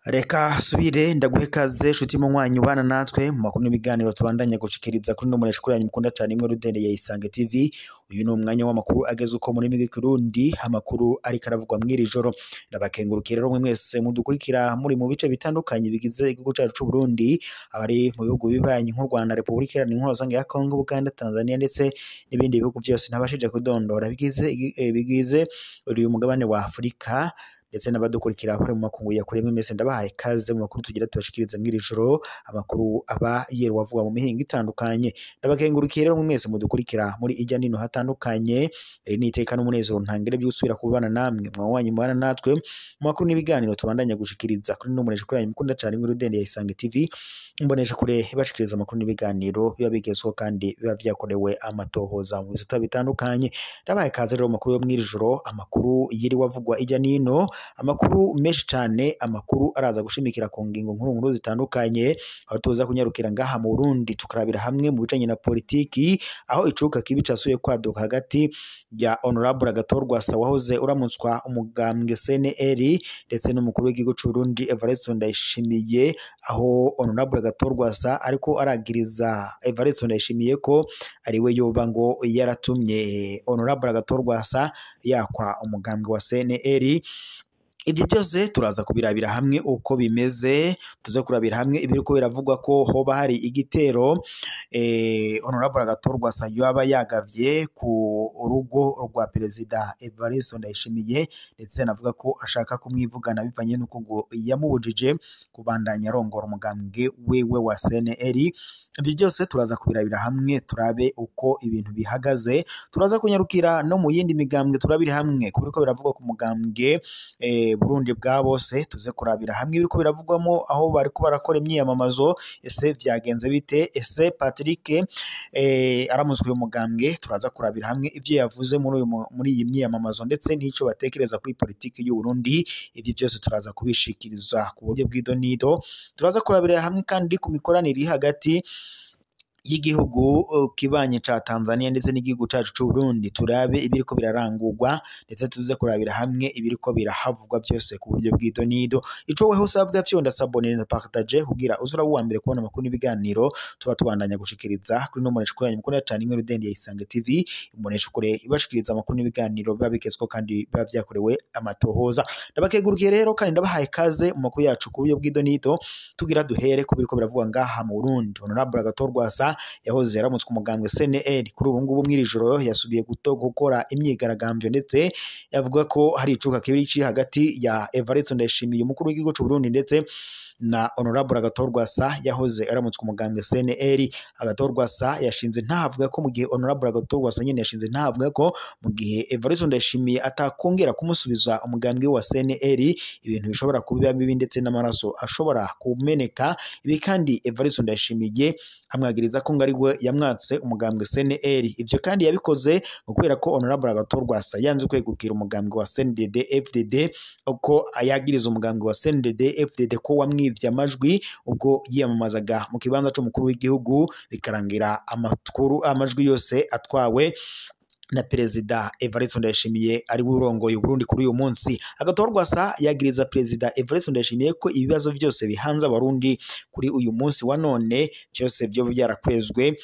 Reka subire ndaguhe kaze shuti munywanyi ubana natwe mu makuru n'ibiganiro tubandanya gushikiriza kuri no muresha yanyu mukunda cyane imwe rudende ya Isange TV. Uyu ni umwanya w'amakuru ageze uko muri migi Kirundi, amakuru ariko aravugwa mw'iri joro. Ndabakengurukira rero mwe mwese mudukurikira muri mu bice bitandukanye bigize igihugu cyacu c'u Burundi, abari mu bihugu bibanyi nk'u Rwanda, Republika Iharanira Intwaro ya Kongo, Uganda, Tanzania ndetse n'ibindi bihugu byose ntabashije kudondora bigize uyu mugabane wa Afrika, ndetse n'abadukurikira bari mu makungu ya kure. Mwese ndabahaye kaze mu makuru tugira tubashikiriza mw'iri joro, amakuru aba yerwa avuga mu mihingo itandukanye. Ndabakengurukiye rero mwese mudukurikira muri ijya nino hatandukanye. Iri ni iteka n'umunezero ntangere by'usubira kubana namwe mwanywanyi mubana natwe mu makuru n'ibiganiro tubandanya gushikiriza kuri no muresha kuri mukunda cyane muri rudende ya Isange TV. Mbonesha kure bashikiriza amakuru n'ibiganiro biba bigezweho kandi biba byakorewe amatohoza mu bisata bitandukanye. Ndabahaye kaze rero mu makuru yo mw'iri joro, amakuru yiriwe avugwa ijya nino, amakuru menshi cyane, amakuru araza gushimikira ku ngingo nkuru nkuru zitandukanye, aho tuza kunyarukira ngaha mu Burundi tukarabira hamwe mu bijanye na politiki, aho icuka kibi casuye kwaduka hagati ya Honorable Agathon Rwasa wahoze uramutswa umugambwe CNL ndetse n'umukuru w'igihugu c'u Burundi Evariste Ndayishimiye, aho Honorable Agathon Rwasa ariko aragiriza Evariste Ndayishimiye ko ariwe yoba ngo yaratumye Honorable Agathon Rwasa yakwa umugambwe wa CNL. Ibyo byose turaza kubirabira hamwe uko bimeze, tuze kurabira hamwe ibiriko biravugwa ko hoba hari igitero Honorable Agathon Rwasa yaba yagavye ku rugo rwa Perezida Evariste Ndayishimiye, ndetse anavuga ko ashaka kumwivugana bivanye n'uko ngo yamubujije kubandanya arongora umugambwe wewe wa CNL. Ibyo byose turaza kubirabira hamwe turabe uko ibintu bihagaze. Turaza kunyarukira no mu yindi migambwe turabira hamwe kubiriko biravugwa ku mugambwe Burundi bwa bose, tuze kurabira hamwe ibiriko biravugwamo aho bariko barakora imyiyamamazo, ese vyagenze bite, ese Patrick aramutswe uyu mugambwe. Turaza kurabira hamwe ivyo yavuze muri iyi myiyamamazo ndetse n'ico batekereza kuri politiki y'u Burundi. Ibyo byose turaza kubishikiriza ku buryo bw'idonido. Turaza kurabira hamwe kandi ku mikoranire iri hagati y'igihugu kibanye ca Tanzania ndetse n'igihugu cacu c'u Burundi, turabe ibiriko birarangurwa ndetse tuze kurabira hamwe ibiriko birahavugwa byose ku buryo bw'idonido. Ico weho usabwa vyonda s'abonner na partager kugira uzura uwa mbere kubona amakuru n'ibiganiro tuba tubandanya gushikiriza kuri no muresha kuri mukunda cyane imwe rudende ya Isange TV. Imbonesha kure ibashikiriza amakuru n'ibiganiro biba bigezweho kandi biba byakorewe amatohoza. Ndabakengurukiye rero kandi ndabahaye kaze mu makuru yacu ku buryo bw'idonido. Tugira duhere ku biriko biravugwa ngaha mu Burundi. Honorable Agathon Rwasa yahoze yaramutswe umugambwe CNL, kuri ubu ngubu mw'iri joro yasubiye gukora imyigaragambyo, ndetse yavuga ko hari icuka kibi kiri hagati ya Evariste Ndayishimiye umukuru w'igihugu c'u Burundi ndetse na Honorable Agathon Rwasa yahoze aramutswe umugambwe CNL. Agathon Rwasa yashinze ntavuga ko mu gihe Honorable Agathon Rwasa nyene yashinze ntavuga ko mu gihe Evariste Ndayishimiye atakongera kumusubiza umugambwe wa CNL ibintu bishobora kuba bibi ndetse n'amaraso ashobora kumeneka. Ibi kandi Evariste Ndayishimiye amwagiriza ko ngari we yamwatse umugambwe CNL. Ivyo kandi yabikoze kubera ko Honorable Agathon Rwasa yanze kwegukira umugambwe wa CNDD FDD, uko ayagiriza umugambwe wa CNDD FDD ko wamwivye amajwi ubwo yiyamamazaga mu kibanza c'umukuru w'igihugu, bikarangira amajwi yose atwawe na Perezida Evariste Ndayishimiye ari we urongoye Burundi kuri uyu munsi. Agathon Rwasa yagiriza Perezida Evariste Ndayishimiye ko ibibazo byose bihanze abarundi kuri uyu munsi wa none byose byo byarakwezwe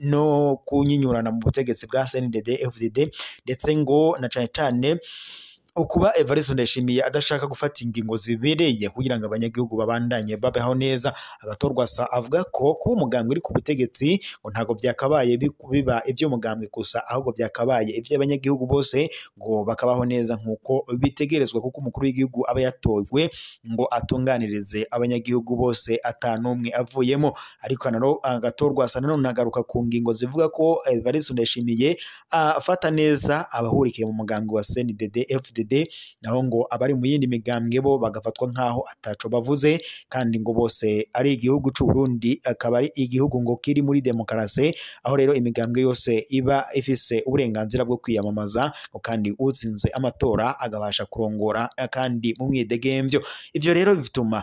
no kunyinyurana mu butegetsi bwa CNDD FDD, ndetse ngo na cane cane ukuba Evariste Ndayishimiye adashaka gufata ingingo zibereye kugira ngo abanyagihugu babandanye babeho neza. Agathon Rwasa avuga ko kuba umugambwe uri ku butegetsi ngo ntago byakabaye biba ivyo mugambwe gusa, ahubwo byakabaye ivy'abanyagihugu bose ngo bakabaho neza nkuko bitegerezwa, kuko umukuru w'igihugu aba yatojwe ngo atunganirize abanyagihugu bose atanumwe avuyemo. Ariko Agathon Rwasa nanone agaruka ku ngingo zivuga ko Evariste Ndayishimiye afata neza abahurikiye mu mugambwe wa CNDD FDD, naho ngo abari mu yindi migambwe bo bagafatwa nkaho ataco bavuze, kandi ngo bose ari igihugu c'u Burundi, akaba ari igihugu ngo kiri muri demokarasi, aho rero imigambwe yose iba ifise uburenganzira bwo kwiyamamaza, kandi utsinze amatora agabasha kurongora kandi mu mwidegemvyo. Ivyo rero bituma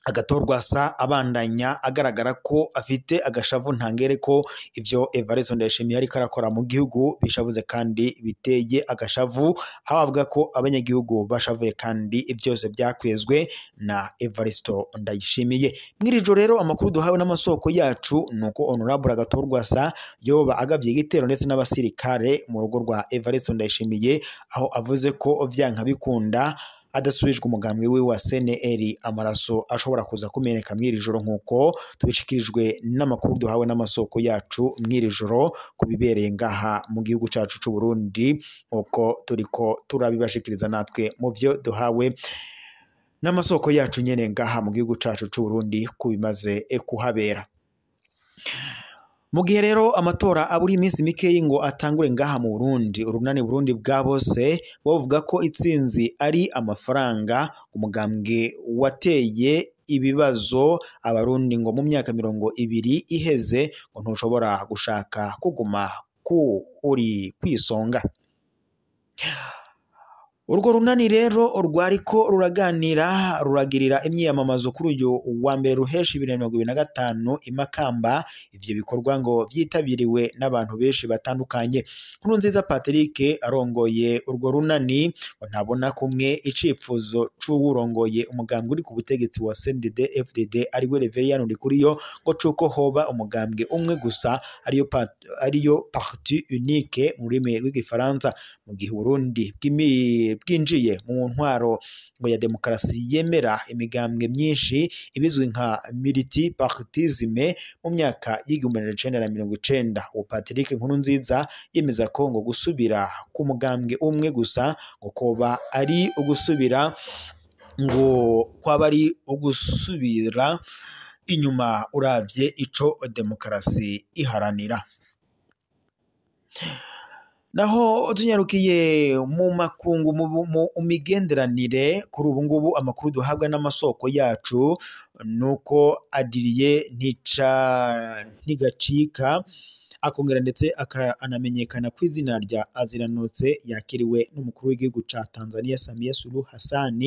Agathon Rwasa abandanya agaragara ko afite agashavu ntangere ko ivyo Evariste Ndayishimiye ariko arakora mu gihugu bishavuze kandi biteye agashavu, aho avuga ko abanyagihugu bashavuye kandi byose byakwezwe na Evariste Ndayishimiye. Mw'iri rero amakuru duhawe n'amasoko yacu nuko Honorable Agathon Rwasa yoba agavye igitero ndetse n'abasirikare mu rugo rwa Evariste Ndayishimiye, aho avuze ko vyanka bikunda adasubijwe umugambwe we wa CNL amaraso ashobora kuza kumeneka mw'iri joro, nkuko tubishikirijwe n'amakuru duhawe n'amasoko yacu mw'iri joro kubibereye ngaha mu gihugu cacu c'u Burundi, nkuko turiko turabibashikiriza natwe mu vyo duhawe n'amasoko yacu nyene ngaha mu gihugu cacu c'u Burundi kubimaze kuhabera. Mu gihe rero amatora aburi iminsi mikeyi ngo atangure ngaha mu Burundi, urunani Burundi bwa bose bavuga ko itsinzi ari amafaranga umugambwe wateye ibibazo abarundi ngo mu myaka 20 iheze ngo ntushobora gushaka kuguma ku uri kwisonga. Urwo runani rero rwariko ruraganira ruragirira imyiyamamazo kuri uyu wa mbere ruhesha 2025 imakamba. Ivyo bikorwa ngo vyitabiriwe n'abantu benshi batandukanye. Nkurunziza Patrick arongoye urwo runani ngo ntabona kumwe icipfuzo c'uwurongoye umugambwe uri ku butegetsi wa CNDD FDD ariwe Reverien Ndikuriyo ngo cuko hoba umugambwe umwe gusa ariyo parti unique mu rurimi rw'igifaransa, mu gihe Burundi bwinjiye mu ntwaro ngo ya demokarasi yemera imigambwe myinshi ibizwi nka multipartisme mu myaka y'1990. Uwo Patrick Nkurunziza yemeza ko ngo gusubira ku mugambwe umwe gusa ngo koba ari ugusubira ngo kwaba ari ugusubira inyuma uravye ico demokarasi iharanira. Naho tunyarukiye mu makungu mu migenderanire, kuri ubu ngubu amakuru duhabwa n'amasoko yacu nuko Adrien Ntigacika akongera ndetse anamenyekana ku izina rya Aziranotse yakiriwe n'umukuru w'igihugu ca Tanzania Samia Suluhu Hassan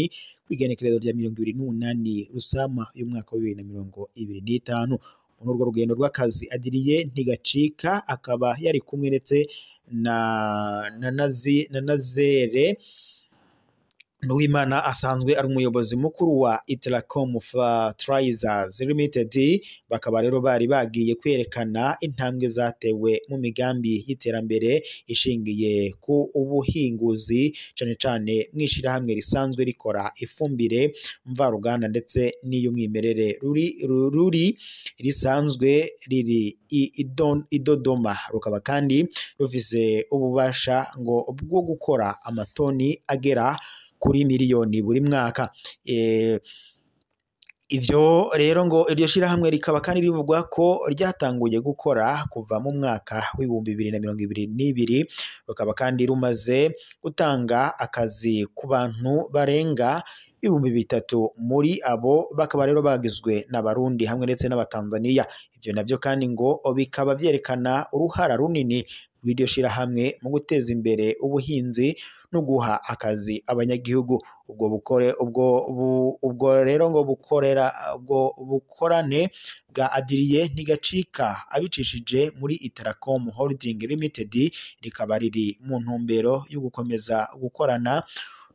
kw'igenekerezo rya 28 Rusama y'umwaka wa 2025. Muri urwo rugendo rw'akazi Adrien Ntigacika akaba yari kumwe ndetse na Nazere Nduwimana asanzwe ari umuyobozi mukuru wa Iteracom Fertilizers Limited. Bakaba rero bari bagiye kwerekana intambwe zatewe mu migambi y'iterambere ishingiye ku ubuhinguzi, cane cane mw'ishirahamwe risanzwe rikora ifumbire mvaruganda ndetse n'iy'umwimerere ruri risanzwe riri i Dodoma, rukaba kandi rufise ububasha ngo bwo gukora amatoni agera kuri miliyoni buri mwaka. Ivyo rero ngo iryo shirahamwe rikaba kandi rivugwa ko ryatanguye gukora kuva mu mwaka w'ibihumbi 2022, rukaba kandi rumaze gutanga akazi ku bantu barenga 3000, muri abo bakaba rero bagizwe n'abarundi hamwe ndetse n'abatanzania. Ivyo navyo kandi ngo bikaba vyerekana uruhara runini rw'iryo shirahamwe mu guteza imbere ubuhinzi no guha akazi abanyagihugu. Ubwo rero ngo bukorera ubwo bukorane bwa Adrien Ntigacika abicishije muri Iteracom Holding Limited rikaba riri mu ntumbero yo gukomeza gukorana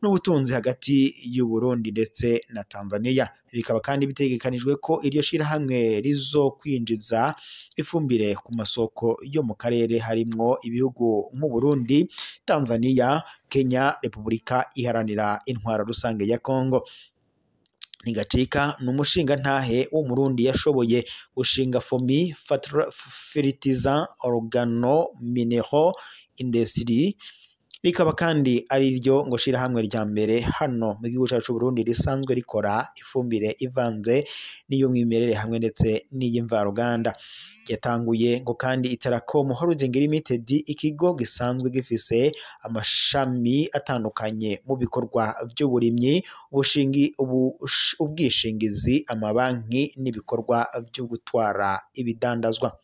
n'ubutunzi hagati y'u Burundi ndetse na Tanzania. Bikaba kandi bitegekanijwe ko iryo shirahamwe rizokwinjiza ifumbire ku masoko yo mu karere harimwo ibihugu nk'u Burundi, Tanzania, Kenya, Repubulika Iharanira Intwaro Rusange ya Kongo. Ntigacika ni umushingantahe w'umurundi yashoboye gushinga Fomi Fertilizer Organo Mineral Industry, rikaba kandi ari ryo ngo shirahamwe rya mbere hano mu gihugu cyacu Burundi risanzwe rikora ifumbire ivanze n'iy'umwimerere hamwe ndetse n'iy'imvaruganda. Yatanguye ngo kandi Iteracom Holding Limited, ikigo gisanzwe gifise amashami atandukanye mu bikorwa by'uburimyi, ubwishingizi, amabanki n'ibikorwa byo gutwara ibidandazwa.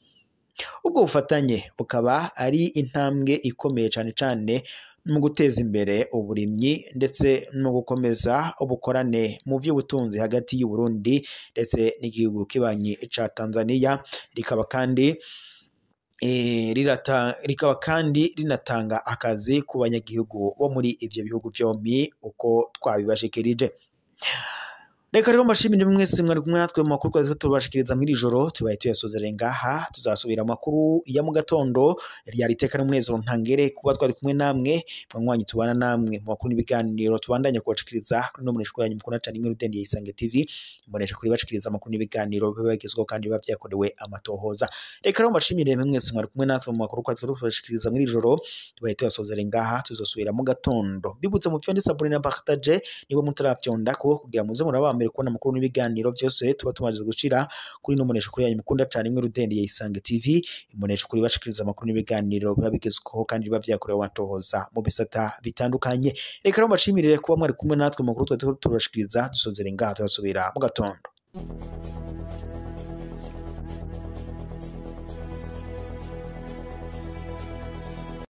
Ubwo bufatanye bukaba ari intambwe ikomeye cane cane mu guteza imbere uburimyi ndetse no gukomeza ubukorane mu vy'ubutunzi hagati y'u Burundi ndetse n'igihugu kibanyi ca Tanzania. Rikaba kandi rinatanga akazi ku banyagihugu bo muri ivyo bihugu vyompi uko twabibashikirije. Reka rero mbashimire mwese mwari kumwe natwe mu makuru twari tubashikiriza mw'iri joro, tubaye tuyasozereye ngaha. Tuzasubira amakuru ya mu gatondo. Ryari iteka n'umunezero ntangere kuba twari kumwe namwe banywanyi tubana namwe mu makuru n'ibiganiro tubandanya kubashikiriza kuri no munesha yanyu mukunda cane imwe rudende ya Isange TV, imbonesha kuri bashikiriza amakuru n'ibiganiro biba bigezweho kandi biba vyakorewe amatohoza. Reka rero mbashimire mwese mwari kumwe natwe mu makuru twari tubashikiriza mw'iri joro, tubaye tuyasozereye ngaha, tuzosubira mu gatondo. Mbibutse mu vyonde sabone na partage niba mutaravyondako kugira muze murabambere kubona amakuru n'ibiganiro byose tuba tumaze gushira kuri no munesha kuri yanyu mukunda cane imwe rudende ya Isange TV, imbonesha kuri bashikiriza amakuru n'ibiganiro biba bigezweho kandi biba vyakorewe amatohoza mu bisata bitandukanye. Reka rero mbashimire kuba mwari kumwe natwe mu makuru twari tubashikiriza, dusozere ngaha, turasubira mu gatondo.